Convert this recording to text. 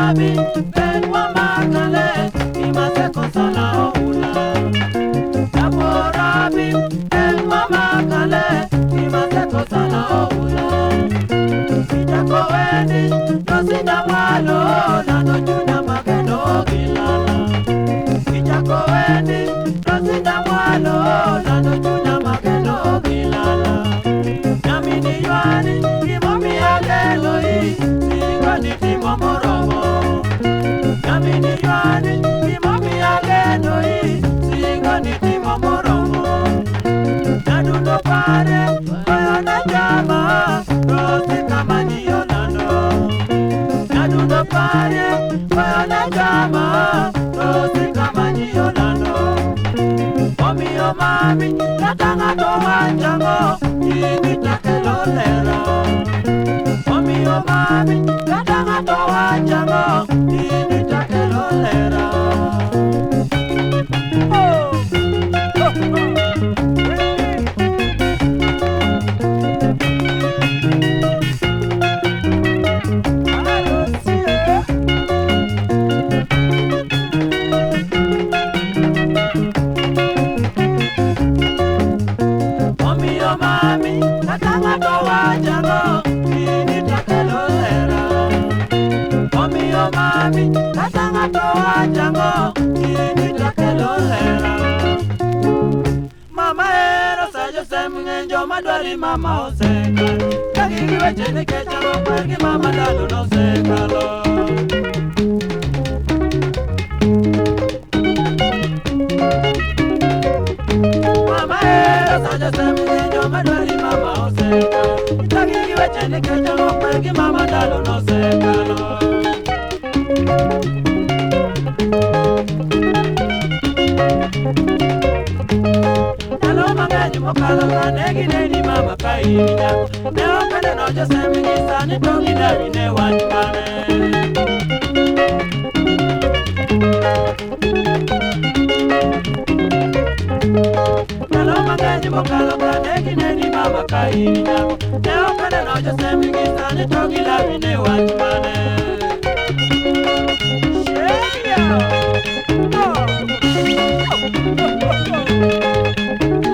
Rabi, ben wamakale, imaseko sala oula. Japo Rabi, ben wamakale, imaseko sala oula. Sijako weni, tosina mwalo, nano juna mageno gilala. Sijako weni, tosina mwalo, nano juna mageno gilala. Namini ywani, imomi ageloi, singoni timo moromo. Namini ywani, imomi ageloi, singoni timo moromo. Nadundo pare, koyo na jama, rosi kama niyolando. Nadundo pare, koyo na jama, rosi kama niyolando. Omiyo mami, kata ng'ato wachango, ini takelo lero. Omiyo mami, kata ng'ato wachango, ini takelo lero. Oh, oh, oh. Omiyo mami, kata ng'ato wachango, ini takelo lero. Omiyo mami, kata ng'ato wachango, ini takelo lero. Mama ero sajo sem ng'eny joma dwari mama osekalo. Ka gigiweche nikech ang'o kwergi mama ndalo nosekalo. Mama ero sajo sem ng'eny joma dwari mama osekalo. Ka gigiweche nikech ang'o kwergi mama ndalo nosekalo. Ndalo mang'eny mokalo kane gineni mama ka in nyako, ne ok aneno josem gi sani to gidawi ne wach mane. Ndalo mang'eny mokalo kane gineni mama ka in nyako, ne ok aneno josem gi sani to gidawi ne wach mane. Shake it out. Oh. Oh, oh, oh.